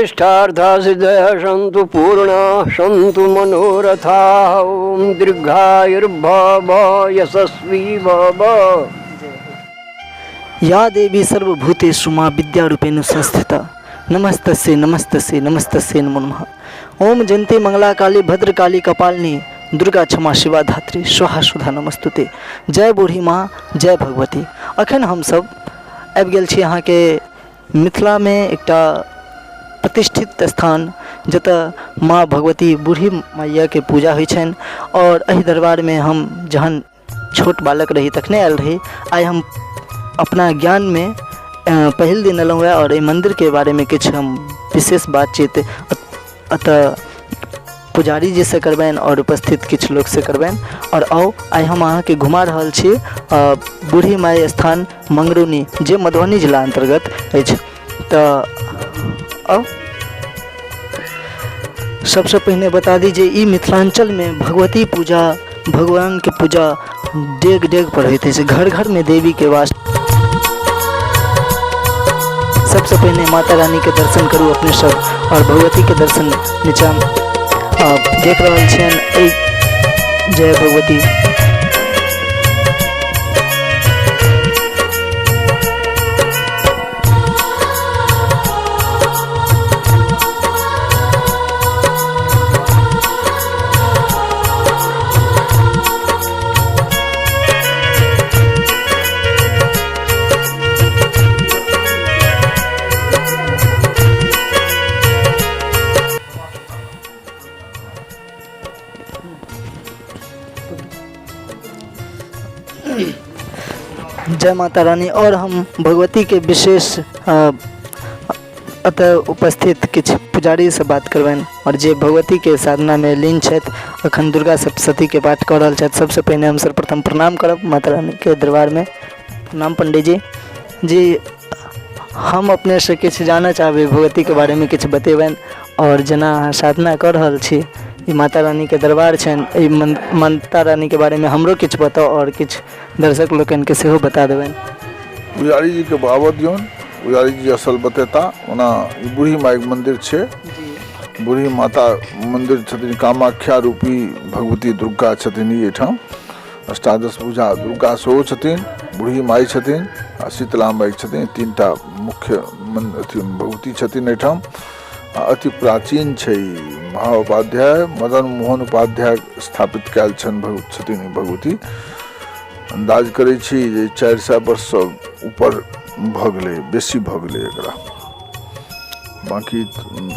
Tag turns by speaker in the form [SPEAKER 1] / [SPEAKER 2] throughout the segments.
[SPEAKER 1] अभीष्टार्था सिद्धयः सन्तु पूर्णाः सन्तु मनोरथाः। ॐ दीर्घायुर्भव यशस्वी भव।
[SPEAKER 2] या देवी सर्वभूतेषु माँ विद्यारूपेण संस्थिता, नमस्तस्यै नमस्तस्यै नमस्तस्यै नमो नमः। ओम जयंती मंगला काली भद्रकाली कपालिनी दुर्गा क्षमा शिवा धात्री स्वाहा सुधा नमस्तुते। जय बूढ़ी माँ, जय भगवती। अखन हमसब आबि गेल छी अहाँके मिथिलामे एकटा प्रतिष्ठित स्थान, जतऽ माँ भगवती बूढ़ी मैयाके पूजा होइ छनि। आओर एहि दरबारमे हम जहन छोट बालक रही तखने आयल रही। आइ हम अपना ज्ञानमे पहिल दिन एलहुँ हँ आओर एहि मन्दिरके बारेमे किछु हम विशेष बातचीत एतऽ पुजारी जीसँ करबनि आओर उपस्थित किछु लोकसँ करबनि। आओर आउ, आइ हम अहाँके घुमा रहल छी बूढ़ी माइ स्थान मंगरौनी, जे मधुबनी जिला अन्तर्गत अछि। तऽ आउ, सबसँ पहिने बता दी जे ई मिथिलाञ्चलमे भगवती पूजा, भगवानके पूजा डेग डेग पर होइत अछि। घर घरमे देवीके वास। सबसँ पहिने माता रानीके दर्शन करू अपने सब आओर भगवतीके दर्शन नीचाँ देख रहल छियनि एहि। जय भगवती। जय माता रानी। आओर हम भगवतीके विशेष एतऽ उपस्थित किछु पुजारीसँ बात करबनि आओर जे भगवतीके साधनामे लीन छथि, एखन दुर्गा सप्तशतीके पाठ कऽ रहल छथि। सबसँ पहिने हम सर्वप्रथम प्रणाम करब माता रानीके दरबारमे। प्रणाम पण्डीजी जी। हम अपनेसँ किछु जानऽ चाहबै, भगवतीके बारेमे किछु बतेबनि। आओर जेना अहाँ साधना कऽ रहल छी, ई माता रानीके दरबार छनि, एहि माता रानीके बारेमे हमरो किछु बताउ आओर किछु दर्शक लोकनिके सेहो बता देबनि।
[SPEAKER 3] पुजारी जीके आबऽ दियौन, पुजारी जी असल बतेता। ओना ई बूढ़ी माइके मन्दिर छै, बूढ़ी माता मन्दिर छथिन, कामाख्या रूपी भगवती दुर्गा छथिन। ई एहिठाम अष्टादश भुजा दुर्गा सेहो छथिन, बूढ़ी माइ छथिन आ शीतला माइ छथिन। तीनटा मुख्य अथी भगवती छथिन एहिठाम। आ अति प्राचीन छै ई, महाउपाध्याय मदन मोहन उपाध्याय स्थापित कयल छनि छथिन ई भगवती। अन्दाज करै छी जे 400 वर्षसँ ऊपर भऽ गेलै, बेसी भऽ गेलै एकरा। बाँकी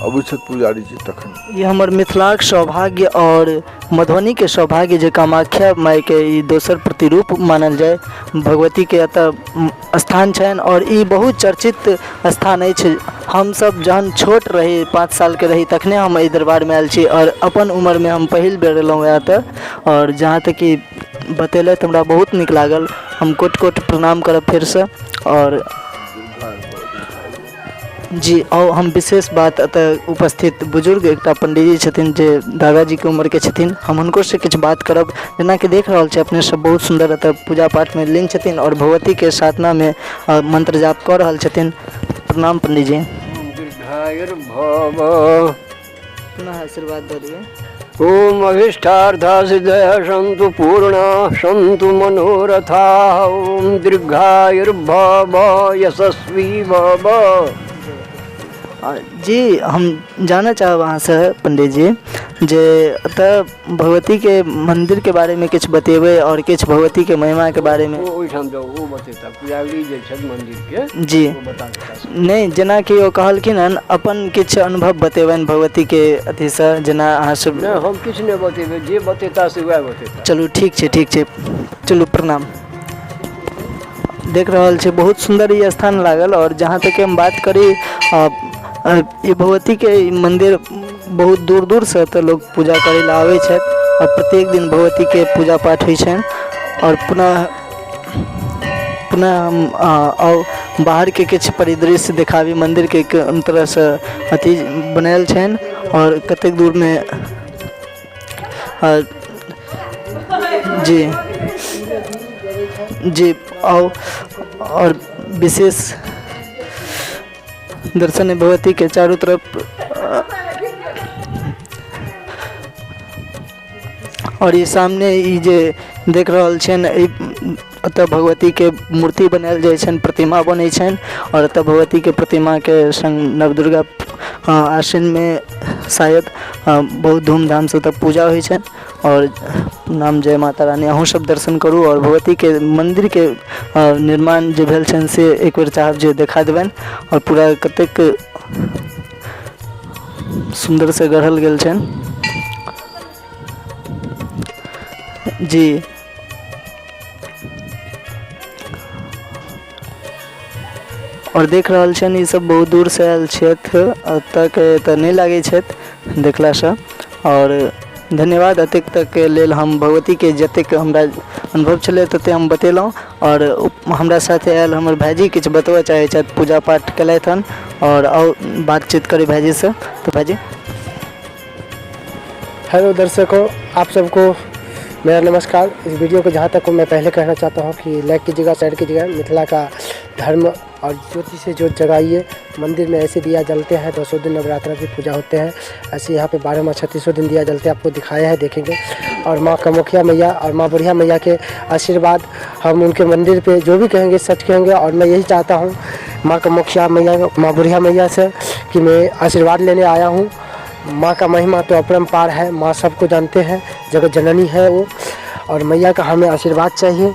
[SPEAKER 3] अबै छथि पुजारी जी तखन।
[SPEAKER 2] ई हमर मिथिलाक सौभाग्य आओर मधुबनीके सौभाग्य जे कामाख्या माइके ई दोसर प्रतिरूप मानल जाय भगवतीके एतऽ स्थान छनि। आओर ई बहुत चर्चित स्थान अछि। हमसब जहन छोट रही, 5 सालके रही, तखने हम एहि दरबारमे आयल छी आओर अपन उमरमे हम पहिल बेर एलहुँ हँ एतऽ। आओर जहाँ तक कि बतेलथि, हमरा बहुत नीक लागल। हम कोटि कोटि प्रणाम करब फेरसँ। आओर जी, आओर हम विशेष बात एतऽ उपस्थित बुजुर्ग एकटा पण्डीजी छथिन, जे दादाजीके उम्रके छथिन, हम हुनकोसँ किछु बात करब। जेनाकि देख रहल छी अपने सब, बहुत सुन्दर एतऽ पूजा पाठमे लीन छथिन आओर भगवतीके साधनामे मन्त्र जाप कऽ रहल छथिन। प्रणाम पण्डीजी।
[SPEAKER 1] दीर्घायुर्भव।
[SPEAKER 2] पुनः आशीर्वाद दऽ देबै।
[SPEAKER 1] ॐ अभीष्टार्था सिद्धयः सन्तु पूर्णाः सन्तु मनोरथाः। ॐ दीर्घायुर्भव यशस्वी भव।
[SPEAKER 2] जी, हम जानऽ चाहब अहाँसँ पण्डित जी जे एतऽ भगवतीके मन्दिरके बारेमे किछु बतेबै आओर किछु भगवतीके महिमाके बारेमे।
[SPEAKER 1] ओ ओहिठाम जाउ, ओ बतेता, पुजारी जे छथि मन्दिरके।
[SPEAKER 2] जी।
[SPEAKER 1] ओ बता देता।
[SPEAKER 2] नहि, जेनाकि ओ कहलखिन हन, अपन किछु अनुभव बतेबनि भगवतीके अथीसँ, जेना अहाँ सब।
[SPEAKER 1] नहि, हम किछु नहि बतेबै, जे बतेता से वएह बतेता।
[SPEAKER 2] चलू, ठीक छै, ठीक छै, चलू, प्रणाम। देख रहल छै, बहुत सुन्दर ई स्थान लागल। आओर जहाँ तक हम बात करी, ई भगवतीके ई मन्दिर बहुत दूर दूरसँ एतऽ लोक पूजा करै लए आबै छथि आओर प्रत्येक दिन भगवतीके पूजा पाठ होइ छनि। आओर पुनः पुनः हम आउ, बाहरके किछु परिदृश्य देखाबी। मन्दिरके कोन तरहसँ अथी बनायल छनि आओर कतेक दूरमे। जी जी, आउ। आओर विशेष दर्शन भगवतीके चारू तरफ। आओर ई सामने ई जे देख रहल छियनि, ई एतऽ भगवतीके मूर्ति बनायल जाइ छनि, प्रतिमा बनै छनि। आओर एतऽ भगवतीके प्रतिमाके सङ्ग नवदुर्गा आश्विनमे शायद बहुत धूमधामसँ ओतऽ पूजा होइ छनि। आओर नाम जय माता रानी। अहूँ सब दर्शन करू आओर भगवतीके मन्दिरके निर्माण जे भेल छनि से एक बेर चाहब जे देखा देबनि। आओर पूरा कतेक सुन्दरसँ गढ़ल गेल छनि जी। आओर देख रहल छियनि, ई सब बहुत दूरसँ आयल छथि, एतऽके तऽ नहि लागै छथि देखलासँ। आओर धन्यवाद एतेक तकके लेल। हम भगवतीके जतेक हमरा अनुभव छलै ततेक हम बतेलहुँ। आओर हमरा साथे आयल हमर भायजी किछु बतबऽ चाहै छथि, पूजा पाठ केलथि हन। आओर आउ बातचीत करी भायजीसँ। तऽ भायजी।
[SPEAKER 4] हेलो दर्शकों, आप सबको मेरा नमस्कार। इस वीडियो को जहाँ तक मैं पहले कहना चाहता हूँ कि लाइक कीजिएगा, शेयर कीजिएगा। मिथिला का धर्म और ज्योति से ज्योत जगाइए। मंदिर में ऐसे दिया जलते हैं, 200 दिन नवरात्रा की पूजा होते हैं। ऐसे यहाँ पे 12 माह 36 दिन दिया जलते हैं, आपको दिखाया है, देखेंगे। और माँ कामाख्या मैया और माँ बुढ़िया मैया के आशीर्वाद, हम उनके मंदिर पे जो भी कहेंगे सच कहेंगे। और मैं यही चाहता हूँ माँ कामाख्या मैया, माँ बुढ़िया मैया से कि मैं आशीर्वाद लेने आया हूँ। माँ का महिमा तो अपरम्पार है, माँ सबको जानते हैं, जगत जननी है वो। और मैया का हमें आशीर्वाद चाहिए,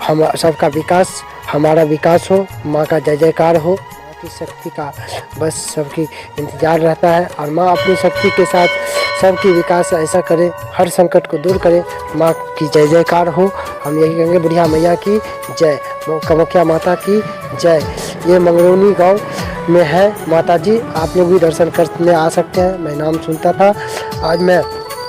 [SPEAKER 4] हम सबका विकास, हमारा विकास हो, माँ का जय जयकार हो। माँ की शक्ति का बस सबकी इंतज़ार रहता है। और माँ अपनी शक्ति के साथ सबकी विकास ऐसा करे, हर संकट को दूर करे। माँ की जय जयकार हो, हम यही कहेंगे। बुढ़िया मैया की जय, कामाख्या माता की जय। ये मंगरौनी गांव में है माता जी, आप लोग भी दर्शन करने आ सकते हैं। मैं नाम सुनता था, आज मैं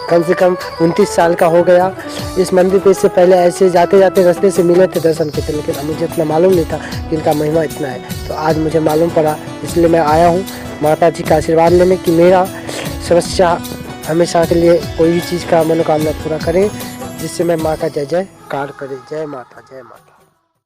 [SPEAKER 4] कम से कम 29 साल का हो गया इस मंदिर पे। इससे पहले ऐसे जाते जाते रास्ते से मिले थे, दर्शन किए थे, लेकिन मुझे इतना मालूम नहीं था कि इनका महिमा इतना है। तो आज मुझे मालूम पड़ा, इसलिए मैं आया हूँ माता जी का आशीर्वाद लेने कि मेरा समस्या हमेशा के लिए कोई भी चीज़ का मनोकामना पूरा करें, जिससे मैं माँ का जय जयकार करें। जय माता, जय माता।